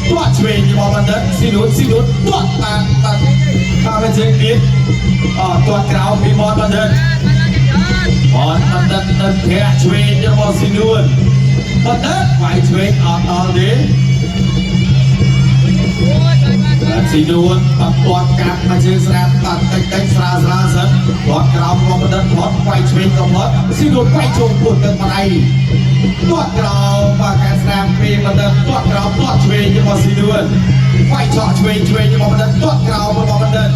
ទាត់ឆ្វេងរបស់បណ្ឌិតស៊ីនួនស៊ីនួនទាត់បានបាទបាទមកជើងទៀតអទាត់ក្រោមពីមាត់បណ្ឌិតមាត់បណ្ឌិតនៅធាក់ឆ្វេងរបស់ស៊ីនួនបណ្ឌិតវាយឆ្វេងអត់ដល់ទេបាទស៊ីនួនបាត់ទាត់កាប់មកជើងស្រាមបាត់តិចតិចស្រាលស្រាលសិនទាត់ក្រោមរបស់បណ្ឌិតផុតវាយឆ្វេងក៏ផុតស៊ីនួនវាយចូលពោះទឹកម្ដាយទាត់ក្រោមបាទការស្រាមពីបណ្ឌិតទាត់ក្រោមទាត់ឆ្វេងរបស់ស៊ីនួនវាយឆក់ឆ្វេងឆ្វេងរបស់បណ្ឌិតទាត់ក្រោមរបស់បណ្ឌិត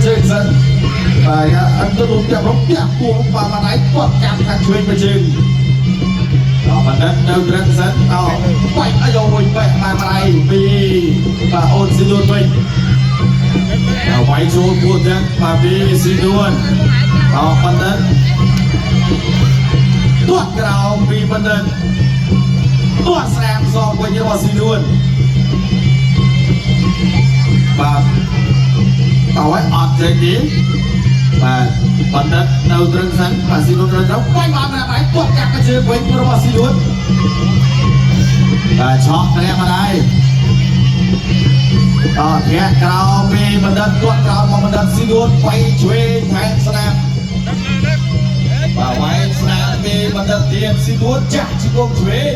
ជើងសិនបាទអត់ទៅផ្ទះរំផ្ទះគួងបាទម្ដាយទាត់កាប់ខាងឆ្វេងមួយជើងដល់បណ្ឌិតនៅត្រឹមសិនអោបាច់ឲ្យយកមួយបេះបាទម្ដាយពីបាទអូនស៊ីនួនវិញដល់វាយចូលពោះទាំងបាទពីស៊ីនួនអោបណ្ឌិតទាត់ក្រោមពីបណ្ឌិតទាត់ស្រាមសងវិញរបស់ស៊ីនួនបាទតើឲ្យអត់ចេញទេបាទបណ្ឌិតនៅត្រឹមសិនបាទស៊ីនួនត្រូវត្រូវបាញ់បានម្នាក់ឯងទាត់កាប់កជើងវិញរបស់ស៊ីនួនបាទឆក់ម្នាក់ម្ដាយអធាក់ក្រោមពីបណ្ឌិតទាត់ក្រោមមកបណ្ឌិតស៊ីនួនវាយឆ្វេងថែមស្នាមបាទវាយស្នាមពីបណ្ឌិតទៀតស៊ីនួនចាក់ជង្គង់ឆ្វេង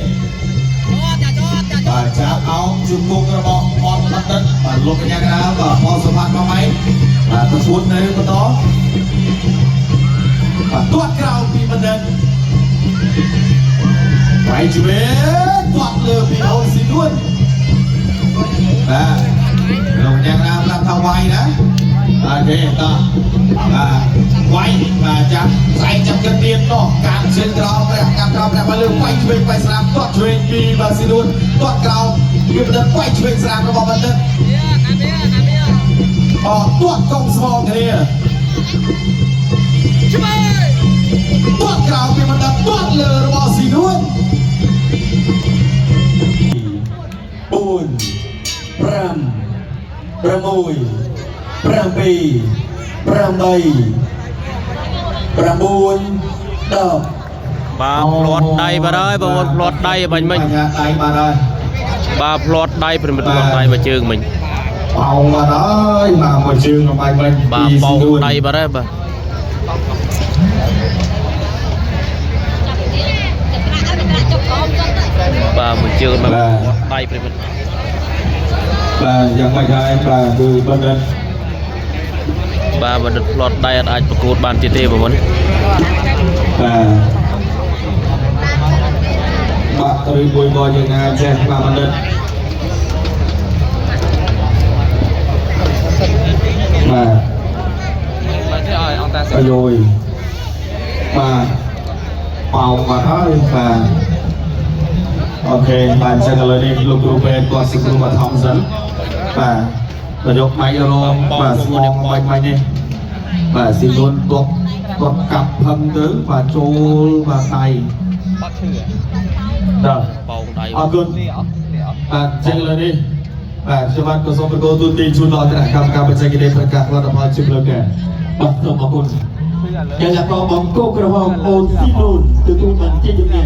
បាទចាប់អោបជង្គង់របស់អត់បណ្ឌិតបាទលោកកញ្ញាកណ្ដាលបាទផលសម្បត្តិមកម៉ៃបាទប្រកួតនៅបន្តបាទទាត់ក្រោមពីបណ្ឌិតវាយឆ្វេងទាត់លើពីអូនស៊ីនួនបាទលោកកញ្ញាកណ្ដាលប្រាប់ថាវាយណាបាទទេតោះបាទវាយបាទចាប់ស្អែកចាប់គិតទៀតតោះកាំជើងក្រោមព្រះកាំក្រោមព្រះមកលើវាយឆ្វេងវាយស្រាមទាត់ឆ្វេងពីបាទស៊ីនួនទាត់ក្រោមពីបណ្ឌិតវាយឆ្វេងស្រាមរបស់បណ្ឌិតអទាត់កងស្មងគ្នាទាត់ក្រោមពីបណ្ឌិតទាត់លើរបស់ស៊ីនួន 4 5 6 7 8 9 10 បាទផ្លាត់ដៃបាទហើយបងប្អូនផ្លាត់ដៃបាញ់មិញ បញ្ញាដៃបាទហើយ បាទផ្លាត់ដៃប្រិមិត្តផ្លាត់ដៃមួយជើងមិញ បោងបាទហើយបាទមួយជើងរបស់បាញ់មិញ បាទបោងដៃបាទហើយបាទបាទមួយជើងបាទផ្លាត់ដៃប្រិមិត្ត បាទយ៉ាងម៉េចហើយបាទគឺបណ្ឌិត បាទបណ្ឌិតផ្លាត់ដៃអត់អាចប្រកួតបានទៀតទេបងប្អូន បាទបាក់ឬមួយក៏យ៉ាងណាចេះបាទបណ្ឌិតបាទអាយយបាទបោងបាទហើយបាទ OK បាទអញ្ចឹងឥឡូវនេះលោកគ្រូពេទ្យគាត់សង្គ្រោះបឋមសិនបាទដល់យកម៉ៃរងបាទស្មងបាច់បាច់នេះបាទស៊ីនួនគាត់គាត់កាប់ផឹងទៅបាទចូលបាទដៃដល់ បោងដៃ អរគុណបាទអញ្ចឹងឥឡូវនេះបាទខ្ញុំបាទក៏សូមប្រកល់ទូទីជូនដល់គណៈកម្មការបច្ចេកទេសប្រកាសលទ្ធផលជាផ្លូវការ បាទសូមអរគុណកីឡាករបង្គោលក្រហមអូនស៊ីនួនទទួលបានជ័យជំនះ